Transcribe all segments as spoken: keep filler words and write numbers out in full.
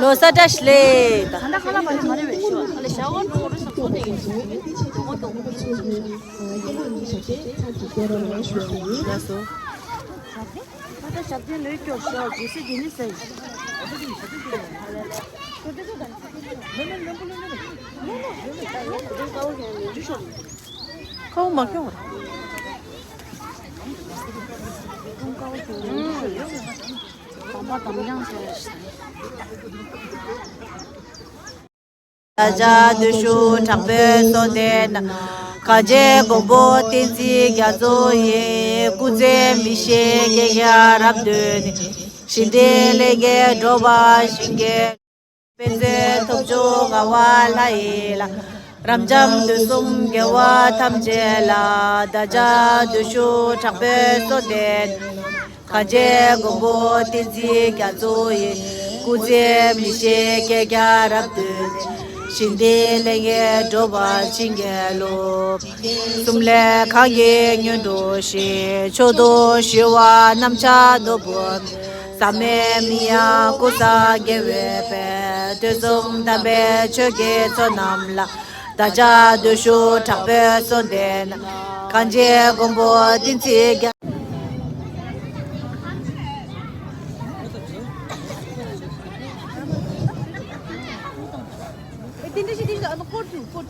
ལོ་གསར་བཀྲ་ཤིས་བདེ་ལེགས། ཁོ་མ་ཁྱོང་། བདག་ཅག་བདུད་ཕྲག་དོག་གསུམ་དེ་ན། གང་བྱེད་མགོན་པོ་བསྟན་འཛིན་རྒྱ་མཚོ་ཡི། སྐུ་ཚེ་མི་ཤིགས་བསྐལ་བརྒྱར་རབ་བརྟན། ཞིང་འདིར་ལྷན་རྒྱས་འགྲོ་བ་ཞིག་གི། དཔལ་བརྩེགས་ཐོབ་བྱུང་ངག་དབང་ལྷ་ཡི་ལྷ། རབ་འབྱམས་དུས་གསུམ་རྒྱལ་བ་ཐམས་ཅད་ལ། བདག་ཅག་བདུད་ཕྲག་དོག་གསུམ་དེ་ན། གང་བྱེད་མགོན་པོ་བསྟན་འཛིན་རྒྱ་མཚོ་ཡི། སྐུ་ཚེ་མི་ཤིགས་བསྐལ་བརྒྱར་རབ་བརྟན། ཞིང་འདིར་ལྷན་རྒྱས་འགྲོ་བ་ཞིག་གི་བློ། གསུམ་ལས་གང་གིས་ཉོན་དྲུག་ཞི། ཕྱོགས་དུས་ཞི་བ་རྣམ་ཐར་ནོར་བུ། ཟག་མེད་མིང་ཡང་ཀུན་བཟང་རྒྱལ་བའི་དཔལ། དུས་གསུམ་དམ་པའི་ཆོས་ཀྱི་མཆོག་རྣམས་ལ། བདག་ཅག་བདུད་ཕྲག་དོག་གསུམ་དེ་ན། གང་བྱེད་མགོན་པོ་བསྟན་འཛིན་རྒྱ། དེ་འདྲ་ཞིག་དེ་ཞིག་ཨ་ནི་ཀོར་ཐུ་ཀོར་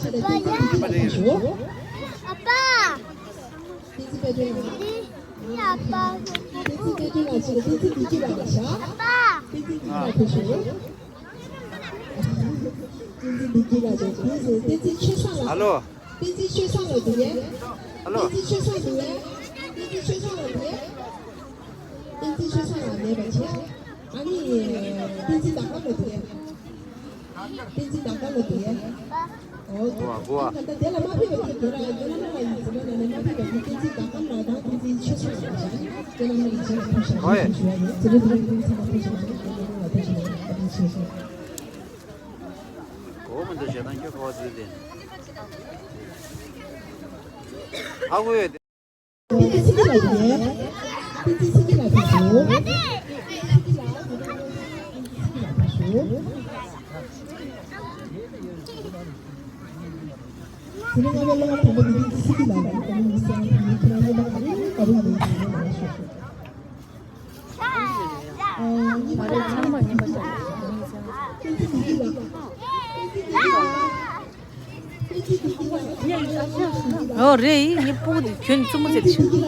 ཆེད་དུ་བསྟན་འཛིན་བདེ་སྐྱིད་ལགས་ཞུ། ཨ་ཕ། བསྟན་འཛིན་དཔལ་སྒྲོན་ལགས། ཨ་ཕ། བསྟན་འཛིན་བདེ་སྐྱིད་ལགས་ཞུ། བསྟན་འཛིན་བདེ་སྐྱིད་ལགས་ཞུ། ཨ་ཕ། བསྟན་འཛིན་བདེ་སྐྱིད་ལགས་ཞུ། བསྟན་འཛིན་བདེ་སྐྱིད་ལགས་ཞུ། བསྟན་འཛིན་ཆོས་བཟང་ལགས། ཨ་ལོ། བསྟན་འཛིན་ཆོས་བཟང་ལགས་འདུག་གས། ཨ་ལོ། བསྟན་འཛིན་ཆོས་བཟང་འདུག་གས། བསྟན་འཛིན་ཆོས་བཟང་ལགས་འདུག་གས། བསྟན་འཛིན་ཆོས་བཟང་ལགས་མེད་པ་བྱས། ཨ་ནི། བསྟན་འཛིན་ཟླ་དཀར་ལགས་འདུག་གས། བསྟན་འཛིན་ཟླ་དཀར་ལགས་འདུག་གས། ཨོ་ཀེ། གོ་བ་གོ་བ། ད་ལྟ་དེ་ལ་མ་ཕེབས་པ་དེ་དེ་ལ་རྒན་ལགས་ལ་ཡིན་ཟེར་ན་ལ་ནི་མ་ཕེབས་པ་དེ་བསྟན་འཛིན་ཟླ་དཀར་ལགས་དང་བསྟན་འཛིན་ཆོས་བཟང་ལགས་བྱས། རྒན་ལགས་ལ་ཡིན་ཟེར་ན་ཕེབས་ཤག་ཨོ་ཡེ། ཟེར་ན་དེ་རིང་ཚང་མ་ཕེབས་ཤག་རྒན་ལགས་ལ་ཕེབས་ཤག་རྒན་ལགས་ལ་ཕེབས་ཤག་བསྟན་འཛིན་ཆོས་བཟང་། གོ་མི་འདུག་ཞེ་སྡང་ཁྱོད་གོ་བ་ཚུལ་ལྡན། ཨ་ཁུ་ཡོད། ཨོ་རེད། ངའི་སྤུ་གུ་དེ་ཁྱོད་ནི་བཙུན་མོ་བྱས་ཏེ་ཤི། སྐལ་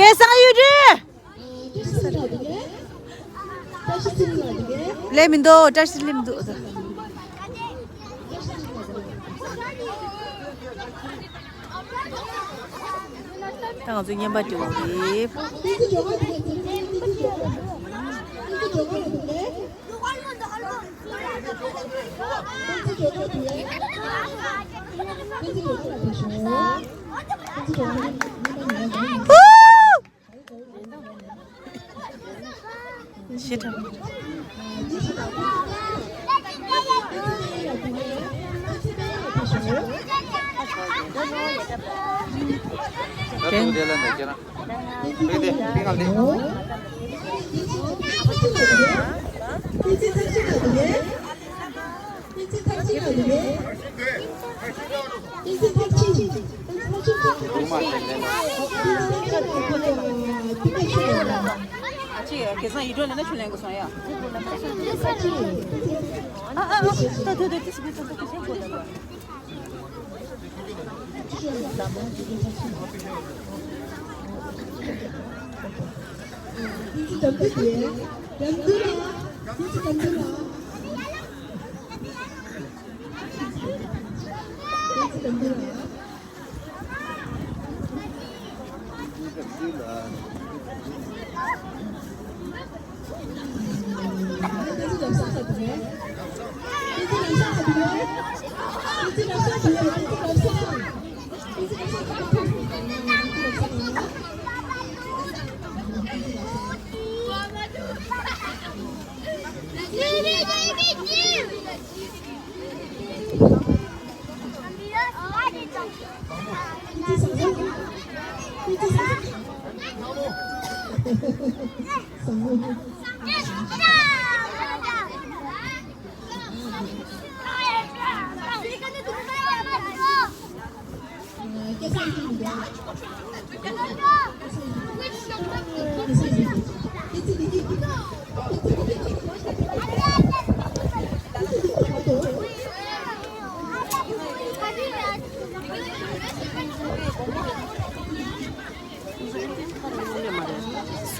བཟང་ཡུལ་གྲུ། སླེབས་མི་འདུག་བཀྲ་ཤིས་སླེབས་མི་འདུག་ད་ང་ཚོ་བརྙན་པར་འབྲི་བ་རེད།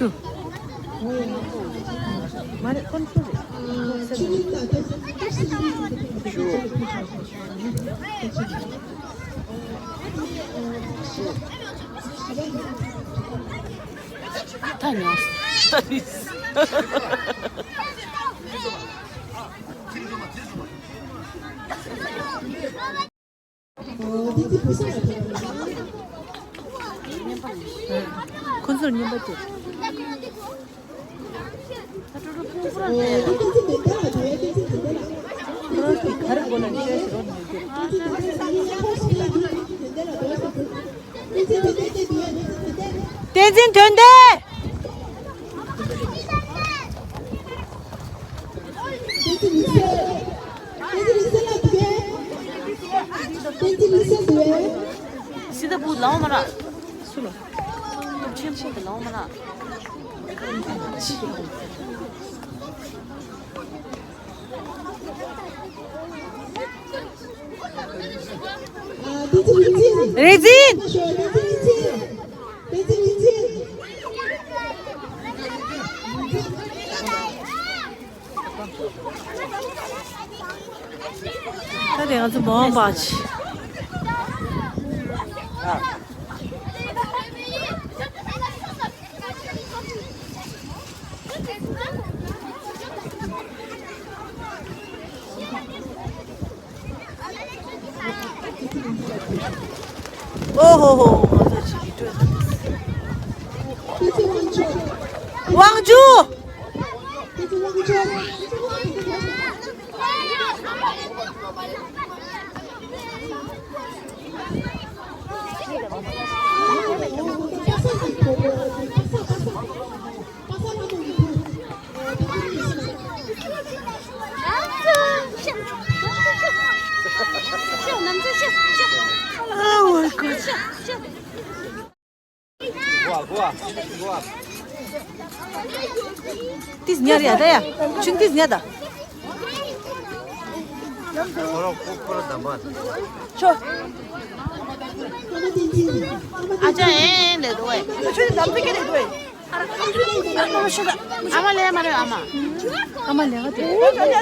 སུ། མ་རེད། ཁོ་ཚོ་རེད། ད་ཉོ། ད་ནི། ཁོ་ཚོར་བརྙན་པར་སྤྲད། བསྟན་འཛིན་དོན་ལྡན། སི་ཏ་བུ་ལའོ་མ་ར། སུ་ལ། སྟོབས་ཆེན་པོ་དེ་ལའོ་མ་ར། རིག་འཛིན། ད་དེ་ང་ཚོ་མོ་འབའ་ཆི། ཨོ་ཧོ་ཧོ། དབང་ཕྱུག། ཏིས་ཉར་ཡ་ད་ཡ། ཆུན་ཏིས་ཉར་ད། ཆོ། ཨ་ཅག་ཨེ་ལེ་དོ་ཨེ། ཆུན་ཏིས་དམ་ཚིག་གི་ལེ་དོ་ཨེ། ཨ་མ་ལེ་མ་རེད་ཨ་མ། ཨ་མ་ལེ་བ་དེ། ལས་ཀ་དེ་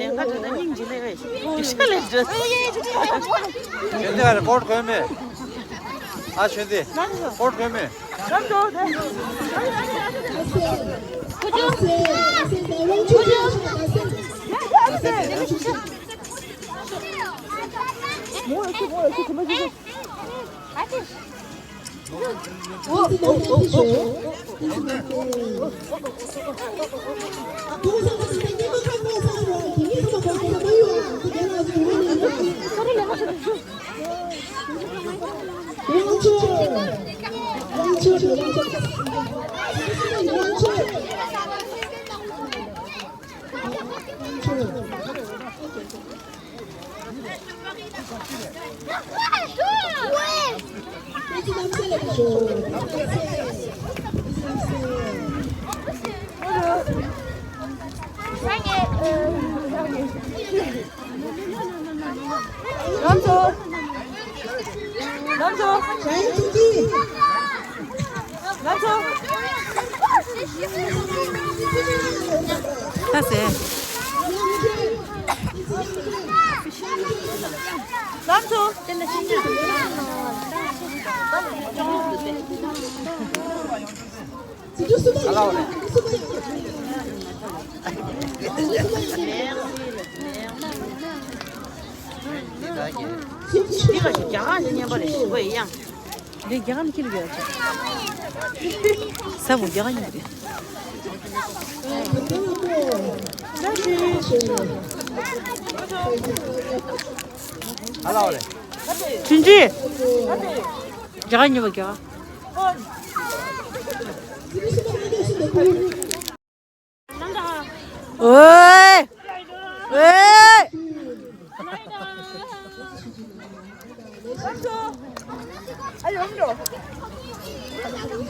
ད་སྙིང་རྗེ་ལས་ཀ་ཡིན། ཤ་ལས་འདྲ། ཁྱེད་ཚོ་རེ་ཀོར་དགོས་མེད། ཨ་ཆོས་ཏེ། ཧོར་བོད་མི། ལམ་ཚོ། ལམ་ཚོ། ལམ་ཚོ། ད་ཟེར། ལམ་ཚོ། འདི་ལ་ཞིག་རྒྱ་གར་ནས་ཉན་པ་རེད་ཞིག་པ་ཡིན་ཡང་། འདི་རྒྱ་གར་ནས་ཁྱེར་ཡོད་ཅིག་ས་མོ་རྒྱ་གར་ཉན་པ་རེད། ཨ་ལ་བ་རེད། ཁྲིན་ཅི། རྒྱ་གར་ཉན་པ་རྒྱ་གར། ཨོའེ། ཨོའེ།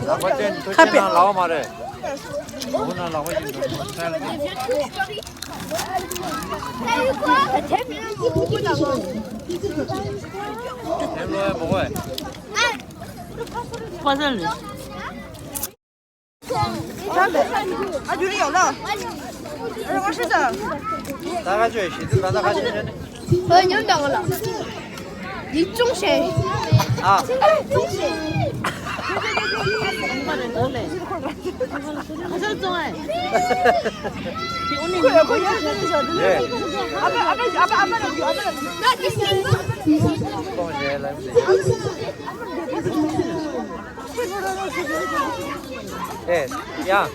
ལག་པ་ཅན་ཐུགས་ཆེ་ན་ལག་པ་མ་རེད། འོ་ན་ལག་པ་ཡིན་འགྲོ། ཐེམ་ལོ་ཡ་མོ་གོ་ཡ། ཕ་ས་ལུས། ཨ་ཇུ་རི་ཡོང་ལ། ཨ་རོ་ཤི་ས། ད་ག་ཅོ་ཡི་ཤི་ད་ད་ག་ཅོ་ཡི་ཤི། ཨ་ཉོན་དང་ལ། ཡིག་ཆུང་ཞེ། ཨ། ཁ་ཤས་བཙོང་ཨེ། ཁོ་ཡ་ཁོ་ཡ་ཁོ་ཡ་ཁོ་ཡ། ཨ་པ་ཨ་པ་ཨ་པ་ཨ་པ་ལ་ཨ་པ་ལ། ཨེ། ཡ།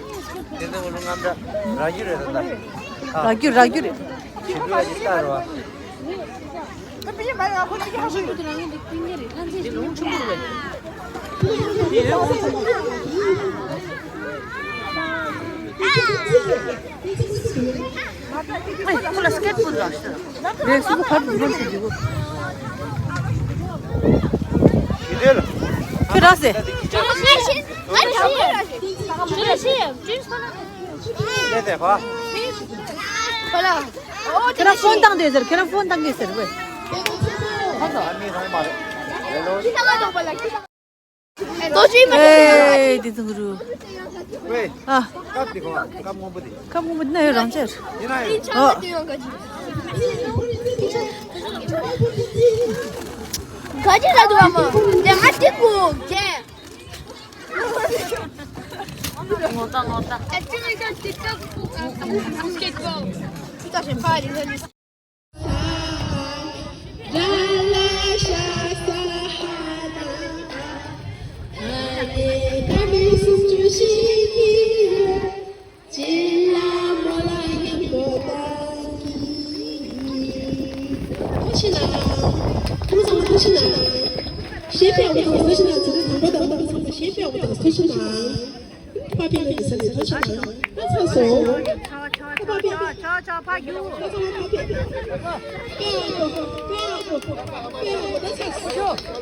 དེ་ཚོ་ལུང་ངམ་འདྲ་ར་རྒྱུ་རེད་ད་ལྟ། ར་རྒྱུ་ར་རྒྱུ་རེད། ཞི་ཁྲོ་ཡ་ཅིག་ལྟ་རོ། ཁོ་ལ་སྐེད་པོ་འདྲ་ཞིག་རེད། སུ་ག་རུ་འགྲོ་ཞིག་འདུག་ཁྱོད་ར་ཟེ། ཁྱོད་ར་ཕོན་བཏང་དེ་ཟེར། ཁྱོད་ར་ཕོན་བཏང་གི་ཟེར་བས། ཏོ་ཅི་མ། ཨེ་དེ་ཚོ་རུ། ཝེ། ཨ། ཀབ་དེ་གོ་ཀབ་སྔོན་པོ་དེ། ཀབ་སྔོན་པོ་དེ་ན་ཡོད་རང་ཅེར། ཡིན་ན་ཡོད། ཨོ། ག་ཅི་ལ་འདུག་ཨ་མ། དེ་ང་དེ་གོ་གེ། ངོ་ལྟ་ངོ་ལྟ། ཨ་ཅི་ང་ཅག་དེ་ཀབ་གོ་ཀབ་སྐེད་གོ། ཅི་ལྟ་ཞིག་ཕ་རི་ལ་ནི། ཐུགས་རྗེ་གནང་། ཐུགས་རྗེ་གནང་། ཐུགས་རྗེ་གནང་། ཞེས་པའི་འོག་ཏུ་ཐུགས་རྗེ་གནང་། ཚེ་རིང་དང་པོ་དང་པོ་ཚང་མ་ཞེས་པའི་འོག་ཏུ་ཐུགས་རྗེ་གནང་། ཕ་ཕི་ལ་གི་ས་ལས་ཐོ་ཆ་ན་ན་ཚ་སོ། ཕ་ཕི་ཕ་ཕི་ཕ་ཕི་ཕ་ཕི།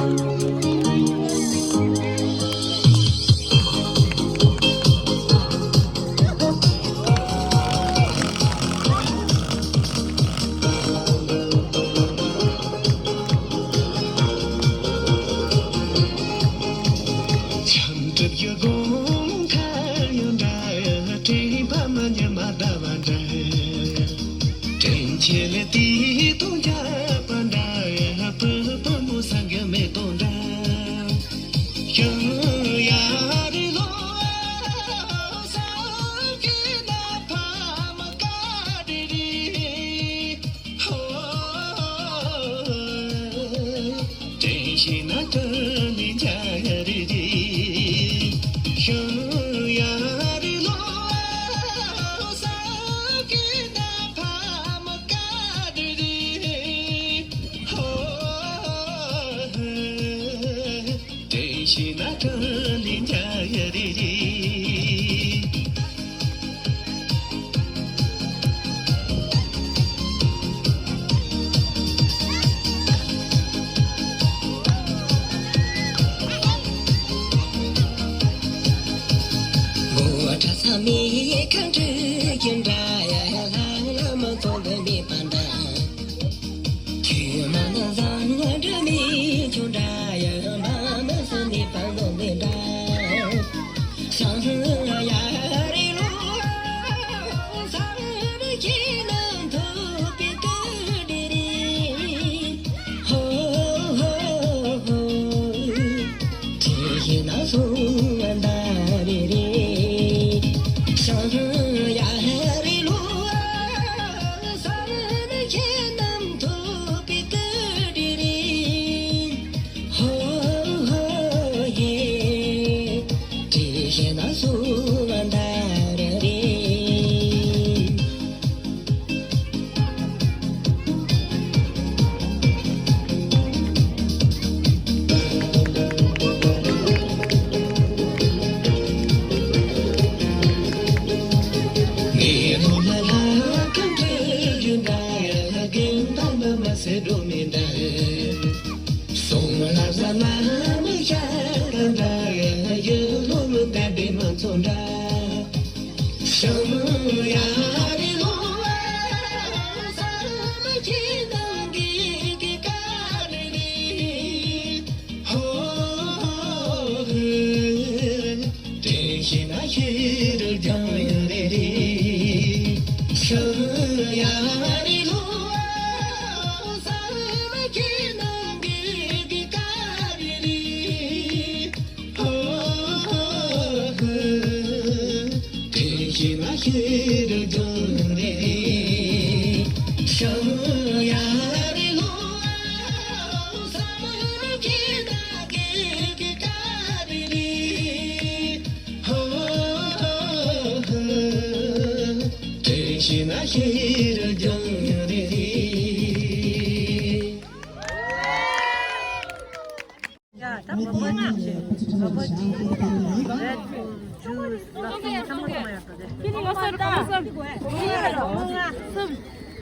འཇམ་འདྲ་ཡོད་དགོངས་ཁ་ཡོད་འདྲ། དྲན་པ་མ་ཉམས་མ་འདའ་བ་འདྲ། དྲན་ཆེ་ལས་དེ་དོན་རྒྱབ་པ་འདྲ། བུ་བུ་མོ་སང་གི་མེ་ཏོག་འདྲ། ཡང་ཡ་རི་ལོ་སང་གི་ན་ཕ་མ་ཀ་རི་རི། དྲན་ཤེས་ན་དྲན་ནས་འཇའ་རི་རི། ཤང་ཡ་རི་ལོ་ས་ཀི་ན་ཕ་མ་ཀ་རི་རི། དྲན་ཤེས་ན་དྲན་ནས་འཇའ་རི་རི། ཡ། ད་སྒོག་པ་གཅིག་བྱས། སྒོག་པ་གཅིག་རེད་ཇུས་ལ་སོང་ཚང་མ་ཚང་མ་ཡོད་པ་རེད། ཁྱེད་ནི་ང་སར་གང་སར་གོ་ཨེ། སྒོག་པ་གསུམ།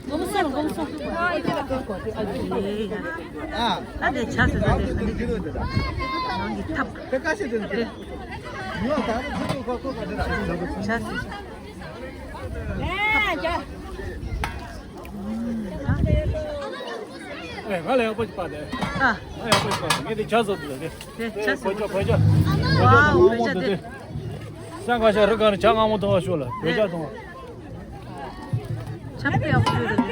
སྒོག་པ་གསུམ། སྒོག་པ་གསུམ། ཨ་ད་དེ་ཆ་ཟེར་ད་དེ་ཁ་ནི་རང་གི་ཐབས་དེ་ཀ་ཤེས་དེ་རེད། ཉོ་ད་རེད། ཁོ་ཁོ་ཁོ་ག་རེད། ཆ་ཟེར། ཨེ་ང་ལ་ཡག་པོ་ཞིག་པ་དེ། ཨ། ང་ཡག་པོ་ཞིག་པ་དེ། ངས་དེ་ཇ་བཟོ་དུས་དེ། དེ་ཇ་བཟོ། བོད་ཇ་བོད་ཇ། ཝའོ། བོད་ཇ་བོད་ཇ་དེ། དེ། སང་ཁ་ཤས་རི་སྒང་ནས་ཇ་མངར་མོ་འཐུང་བ་ཤོག་ལ་བོད་ཇ་འཐུང་བ། ཇ་དཔེ་ཡག་པོ་ཡོད་རེད།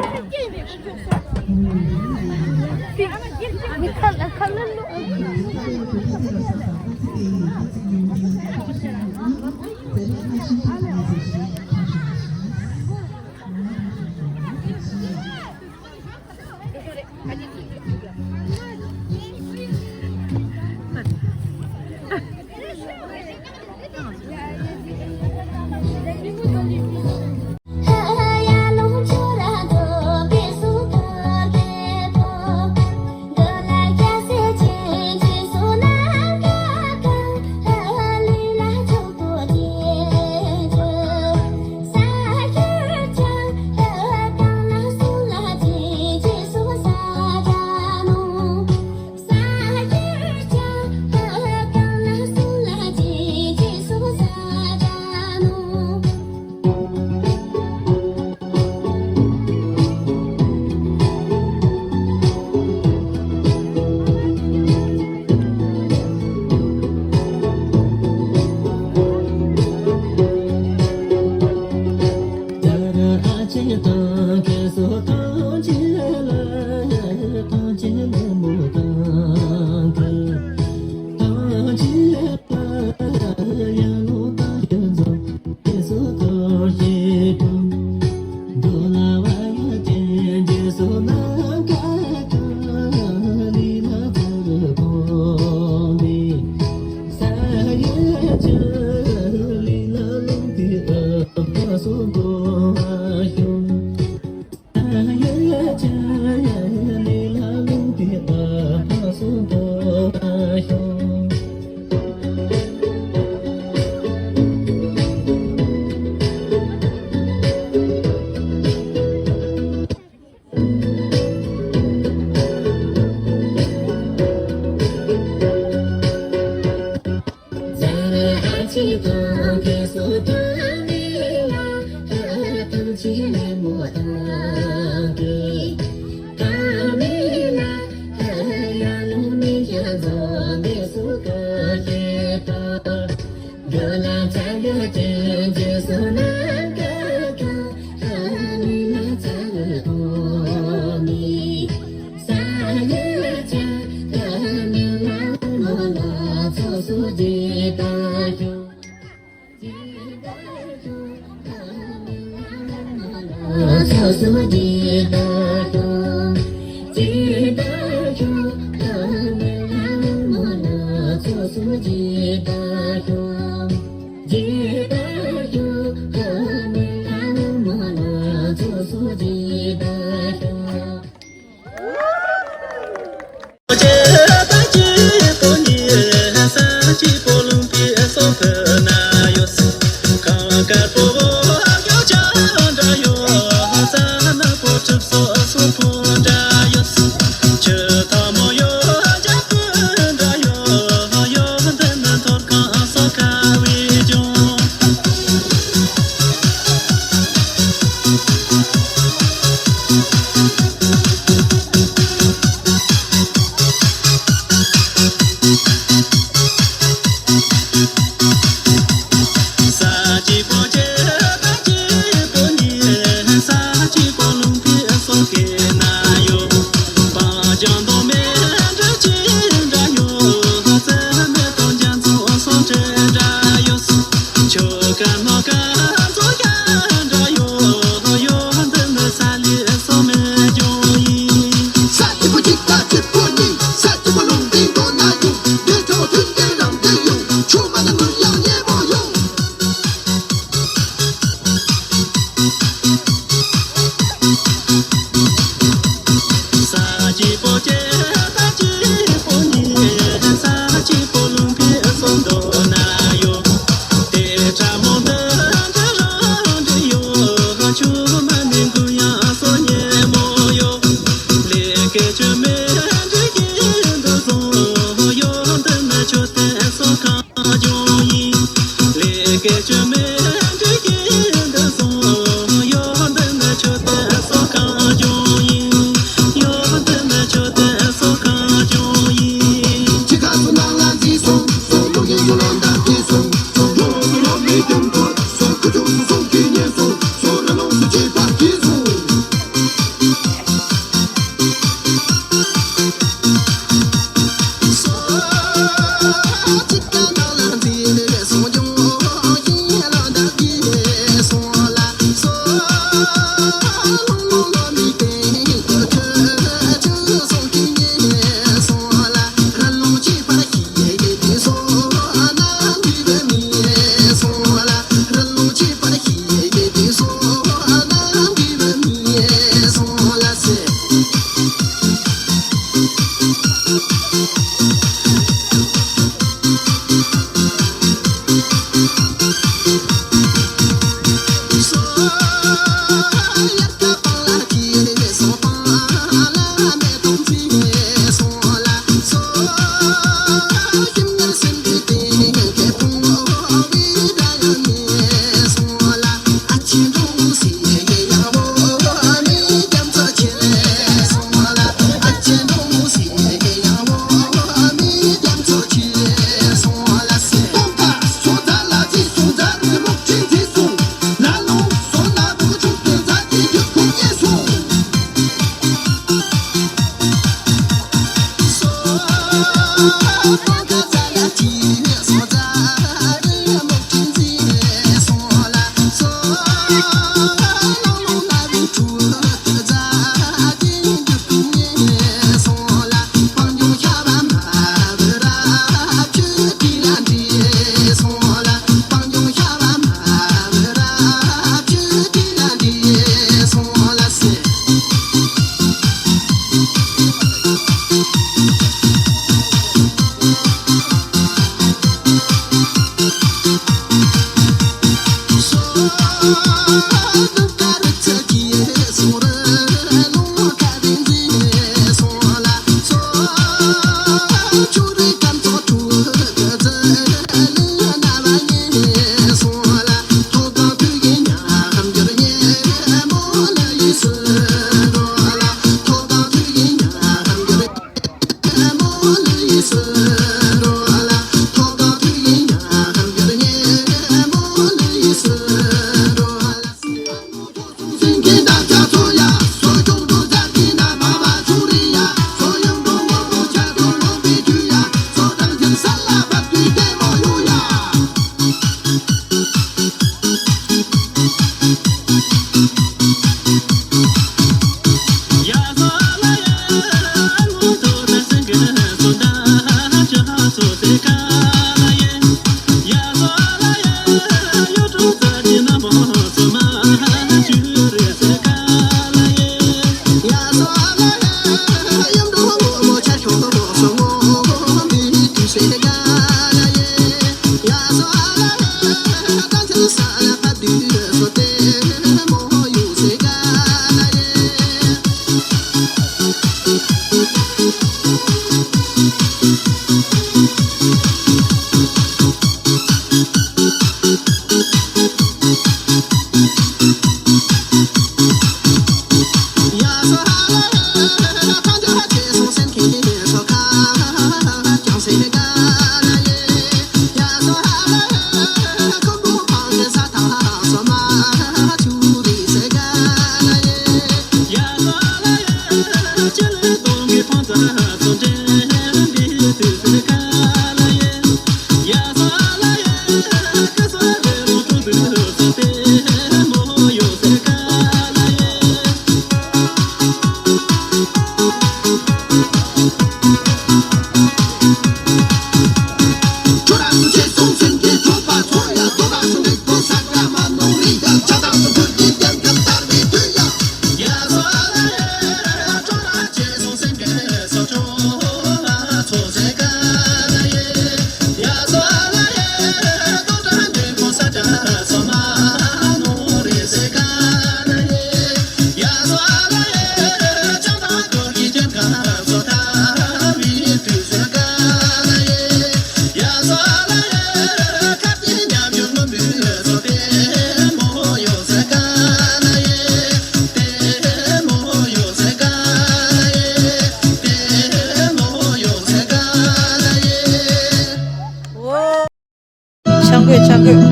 ཆང་གོས་ཆང་གོས།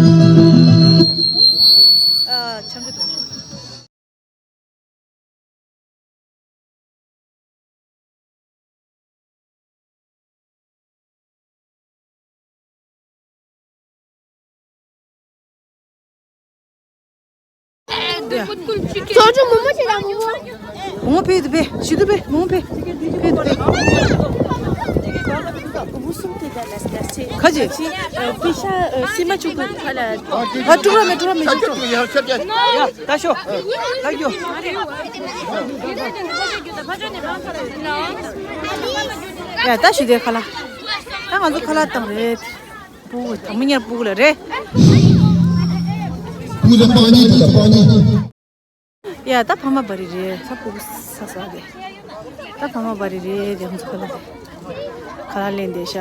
ཨ། ཆང་གོས་དང་། ཚོགས་ཆུང་མོ་མོ་ཆེ་ལ་མོ་མོ། མོ་ཕེ་དུ་ཕེ་ཤི་དུ་ཕེ་མོ་ཕེ་ཕེ་དུ་ཕེ། ཁ་ཅིག་ཕི་ཤ་སི་མ་ཆུ་ཁ་ལ། ཨ་ཀྲུག་ར་མེ་ཀྲུག་ར་མེ་ཆུ་ཀྲུག་ཡ་ད་ཤོ་ད་ཡོ། ཡ་ད་ཤི་དེ་ཁ་ལ། ད་ང་ཚོ་ཁ་ལག་བཏང་རེད། སྤུ་གུ་དང་མི་ཉར་སྤུ་གུ་ལ་རེད། སྤུ་གུ་ལ་སྤང་ཉིན་དུ་ལ་སྤང་ཉིན། ཡ་ད་ཕ་མ་བ་རི་རེད། ས་སྤུ་གུ་ས་ས་རེད། ད་ཕ་མ་བ་རི་རེད། དེ་ང་ཚོ་ཁ་ལག་རེད། ཁ་ལག་ལེན་བསྡད་ཤག་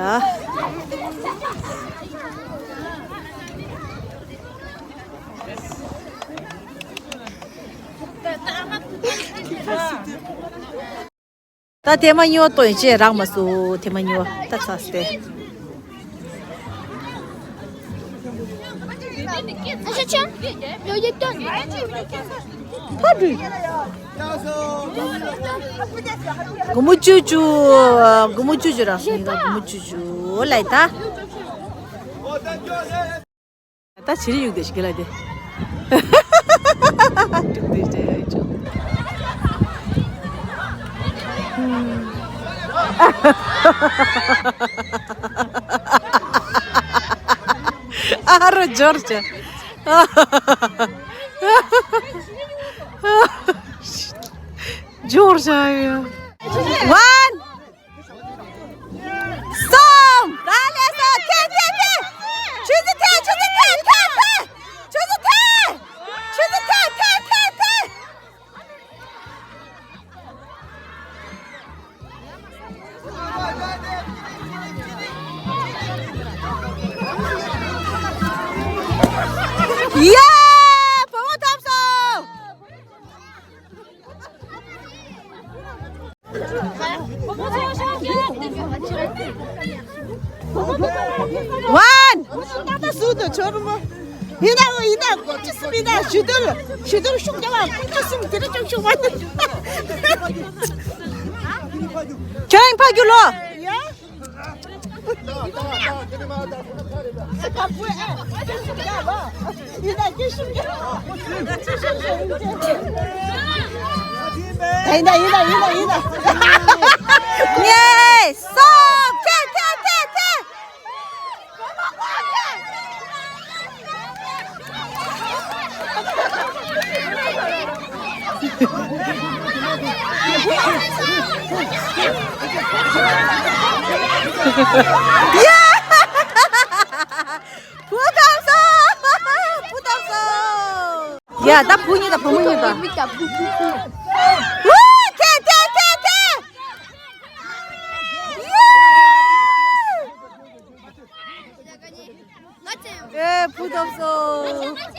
ད་ཐེངས་མ་གཉིས་པ་ཏོ་ཡིན་ཅེས་རག་མ་སོང་། ཐེངས་མ་གཉིས་པ་ད་ཚ་སྟེ། སྒོར་མོ་བཅུ་བཅུ། སྒོར་མོ་བཅུ་བཅུ་རག་སོང་། ཡིན་ད་སྒོར་མོ་བཅུ་བཅུ་ལ་ཡིན་ད། ད་བྱེད་རིགས་ཡོད་དེ་ཞིག་གི་ལ་དེ། དཀྲུག་དེ་བྱས་ཡ་ཡོད་ཆོག་ཨ་རོ་འབྱོར་བྱས། འབྱོར་བྱས་ཡ། One། སོང་། ག་ལེ་སོང་། ཐེ་ཐེ་ཐེ། ཆུ་ཚོད་ཐེ། ཆུ་ཚོད་ཐེ་ཐེ་ཐེ། ཆུ་ཚོད་ཐེ། ཆུ་ཚོད་ཐེ་ཐེ་ཐེ་ཐེ། ཡ། བུ་མོ་ཐོབ་སོང་། One། ཡིན་ན་ཡིན་ན་ཅི་སུ་མི་ན་ཞུ་དོན་ཞུ་དོན་ཤུགས་རྒྱབ་པ་ཀུན་ཏུ་སུམ་དེ་རེ་ཅུང་ཤུགས་མ་ཁྱོད་ཕ་རྒྱུ་ལོ། ཡ། ཡིན་ན་ཡིན་ན་ཡིན་ན་ཡིན་ན། ངས་སོ་ཁྱེད་ཁྱེད་ཁྱེད། ཡ། བུ་ཐོབ་སོང་། བུ་ཐོབ་སོང་། ཡ། ད་བུ་གཉིས་དང་བུ་མོ་གཉིས་དང་། བུ་བུ་བུ། ཝུ། ཁེ་ཁེ་ཁེ་ཁེ། ཡ། ཨེ། བུ་ཐོབ་སོང་།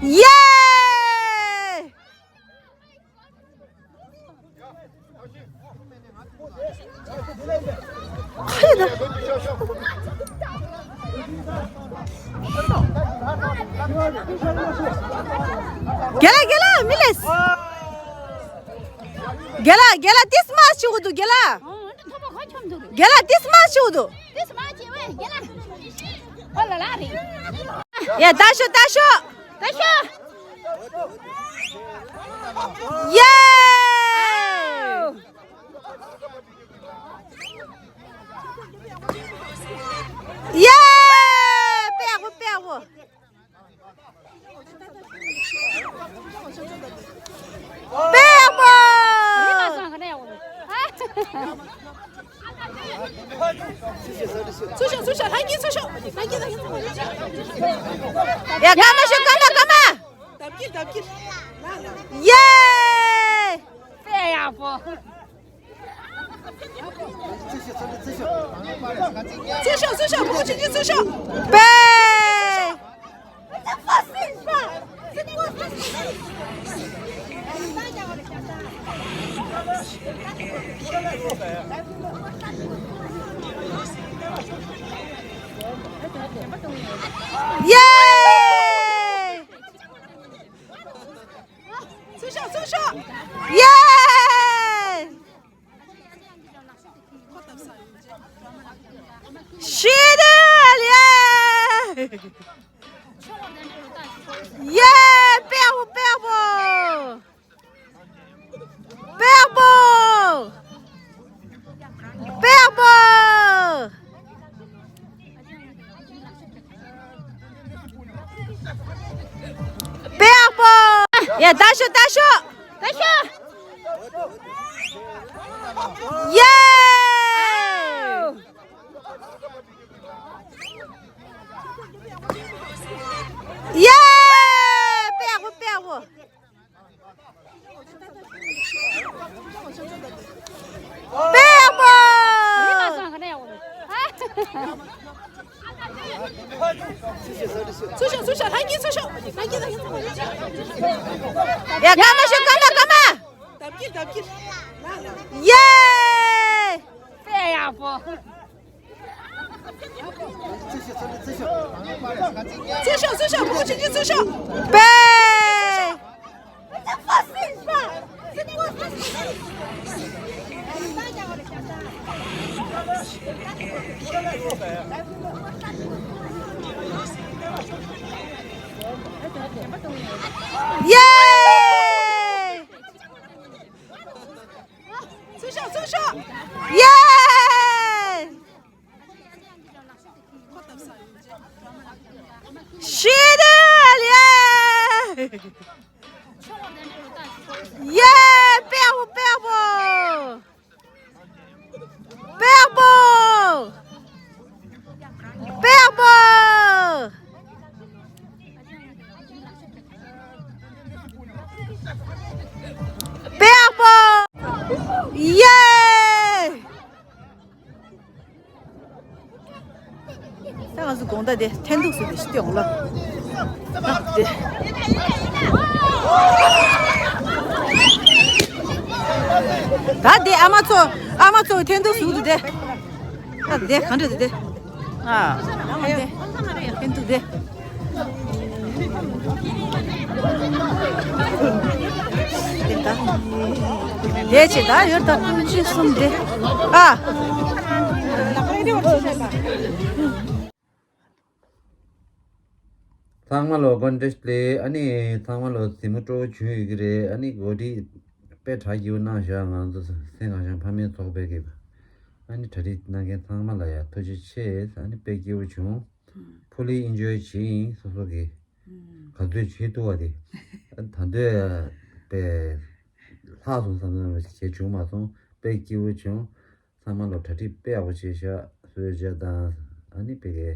ཡེ། རྒན་ལགས། རྒན་ལགས། མི་ལས། རྒན་ལགས། རྒན་ལགས། ཏིས་མ་ཞུ་གི་འདུག་རྒན་ལགས། རྒན་ལགས། ཏིས་མ་ཞུ་གི་འདུག་ཡ། ད་ཤོག་ད་ཤོག་ད་ཤོག་ཡ། ཡ། པེ་ཧོ། པེ་ཧོ། པེ་ཧོ། ཚུར་ཤོག་ཚུར་ཤོག་ལྷན་རྒྱས་ཚུར་ཤོག་ལྷན་རྒྱས་ལྷན་རྒྱས། ཡ། སྐར་མ་ཤོག་སྐར་མ། སྐར་མ། ཡེ། པེ་ཧོ། ཚུར་ཤོག་ཚུར་ཤོག་བུ་ཆུང་ཆུང་ཚུར་ཤོག་པེ། ཡེ། ཚུར་ཤོག་ཚུར་ཤོག་ཡེ། ཤེས་རེད་ཡེ། ཡེ། པེ་ཧོ། པེ་ཧོ། པེ་ཧོ། པེ་ཧོ། པེ་ཧོ། ཡ། ད་ཤོག་ད་ཤོག་ད་ཤོག་ཡེ། ཡེ། པེ་ཧོ། པེ་ཧོ། པེ་ཧོ། ཚུར་ཤོག་ཚུར་ཤོག་ལྷན་རྒྱས་ཚུར་ཤོག་ལྷན་རྒྱས་ལྷན་རྒྱས། ཡ། སྐར་མ་ཤོག་སྐར་མ། སྐར་མ། ཡེ། པེ་ཧོ། ཚུར་ཤོག་ཚུར་ཤོག་ཚུར་ཤོག་བུ་ཆུང་ཆུང་ཚུར་ཤོག་པེ། ཡེ། ཚུར་ཤོག་ཚུར་ཤོག་ཡེ། ཤེས་རེད་ཡེ། ཡེ། པེ་ཧོ། པེ་ཧོ། པེ་ཧོ། པེ་ཧོ། པེ་ཧོ། ཡེ། ད་ང་ཚོ་དགོང་དག་དེ་འཐེན་ཐུག་ཟེར་དེ་ཞིག་སྟེ་འོང་ལ། ད་དེ། ད་དེ་ཨ་མ་ཚོ་ཨ་མ་ཚོ་འཐེན་ཐུག་ཟེར་དེ། ད་དེ་གང་འདྲ་དེ་དེ། ཨ། ཨ་མ་དེ། འཐེན་ཐུག་དེ། དེ་ད། དེ་ཆེ་ད་ཡོད་ད་ཀུན་སྤྱོད་གསུམ་དེ། ཨ། ཚང་མ་ལོ་དགོང་བདེ་ལེགས། ཨ་ནི་ཚང་མ་ལོ་གཟིགས་མོ་སྤྲོ་བོ་བྱུང་ཡོད་ཀྱི་རེད། ཨ་ནི་གོ་སྒྲིག་དཔེ་གྲ་རྒྱས་པོ་གནང་བཞག་ང་ཚོ་སེམས་གང་བྱུང་ཕ་མའི་ཚོགས་པའི་གི། ཨ་ནི་གྲ་སྒྲིག་གནང་མཁན་ཚང་མ་ལ་ཡ་ཐུགས་རྗེ་ཆེ། ཨ་ནི་དཔེ་སྐྱིད་པོ་བྱུང་། ཕུ་ལི་ཨིན་ཇོའི་བྱེད་ཡིན་སོ་སོ་གི་ག་ཚོད་བྱེད་ཐུབ་པ་དེ། ད་འདོད་པའི་ལྷག་སོང་བསམ་བསམ་བྱེད་བྱུང་མ་སོང་། དཔེ་སྐྱིད་པོ་བྱུང་། ཚང་མ་ལོ་གྲ་སྒྲིག་དཔེ་ཡག་པོ་བྱས་ཤག་གསོལ་ཇ་དང་ཨ་ནི་དཔེ་གའི་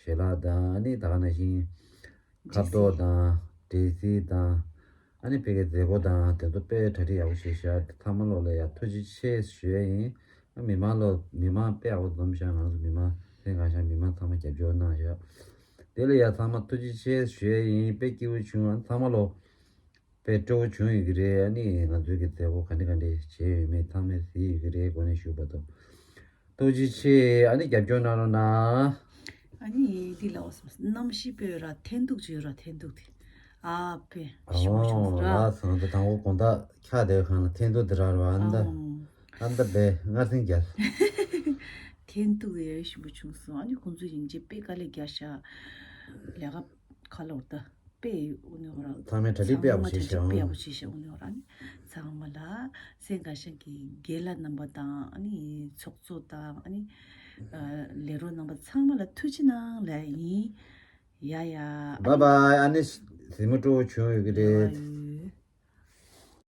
ཞལ་ལག་དང་ཨ་ནི་ད་ག་ནང་བཞིན་ཁ་དོག་དང་འབྲས་སིལ་དང་ཨ་ནི་དཔེ་གའི་མཛད་སྒོ་དང་དེ་ཚོ་དཔེ་གྲ་སྒྲིག་ཡག་པོ་བྱས་ཤག་ཚང་མ་ལོ་ལ་ཡ་ཐུགས་རྗེ་ཆེ་ཞུ་ཡ་ཡིན། ཨ་མི་མང་ལོ་མི་མང་དཔེ་ཡག་པོ་འཛོམས་ཤག་ང་ཚོ་མི་མང་སེམས་གང་ཤག་མི་མང་ཚང་མ་རྒྱབ་སྐྱོར་གནང་ཤག་དེ་ལ་ཡ་ཚང་མ་ཐུགས་རྗེ་ཆེ་ཞུ་ཡ་ཡིན། དཔེ་སྐྱིད་པོ་བྱུང་། ཨ་ཚང་མ་ལོ་དཔེ་སྤྲོ་བོ་བྱུང་ཡོད་ཀྱི་རེད། ཨ་ནི་ང་ཚོའི་གི་མཛད་སྒོ་ག་འདྲ་ག་འདྲ་བྱས་ཡོད་མེད་ཚང་མས་གཟིགས་ཡོད་ཀྱི་རེད། གོ་གནས་ཞུ་བ་དང་ཐུགས་རྗེ་ཆེ། ཨ་ནི་རྒྱབ་སྐྱོར་གནང་རོགས་གནང་། ཨ་ནི་འདི་ལ་འོ་སོང་གནམ་གཤིས་དཔེ་ར་འཐེན་ཐུག་བྱོས་ར་འཐེན་ཐུག་དེ། ཨ་དཔེ་ཞིམ་པོ་བྱུང་སོང་ར། ལགས་སོ། ད་དང་པོ་དགོང་དག་འཁྱག་བསྡད་ཁང་ལ་འཐེན་ཐུག་དེ་ར་ར་བ་ཨ་ནི་ད་ཨ་ནི་ད་དཔེ་ངར་སེང་རྒྱལ། འཐེན་ཐུག་ཡ་ཞིམ་པོ་བྱུང་སོང་། ཨ་ནི་ཁོང་ཚོ་ཡིན་གཅིག་དཔེ་དཀའ་ལས་རྒྱག་ཤག་ལས་ཀ་ཁ་ལོར་ད། དཔེ་ཡོད་ནི་ཧོ་ར། ཚང་མས་གྲ་སྒྲིག་དཔེ་ཡག་པོ་བྱས་ཤག་དཔེ་ཡག་པོ་བྱས་ཤག་འོ་ནི་ཧོ་ར་ནི། ཚང་མ་ལ་སེང་ག་ཤང་གི་རྒན་ལགས་རྣམ་པ་དང་ཨ་ནི་ཚོགས་གཙོ་དང་ཨ་ནི་ལས་རོགས་རྣམ་པ་ཚང་མ་ལ་ཐུགས་རྗེ་གནང་ལ་ཡིན། ཡ་ཡ། བཱའི་བཱའི། ཨ་ནི་གཟིགས་མོ་སྤྲོ་བོ་བྱུང་ཡོད་ཀྱི་རེད།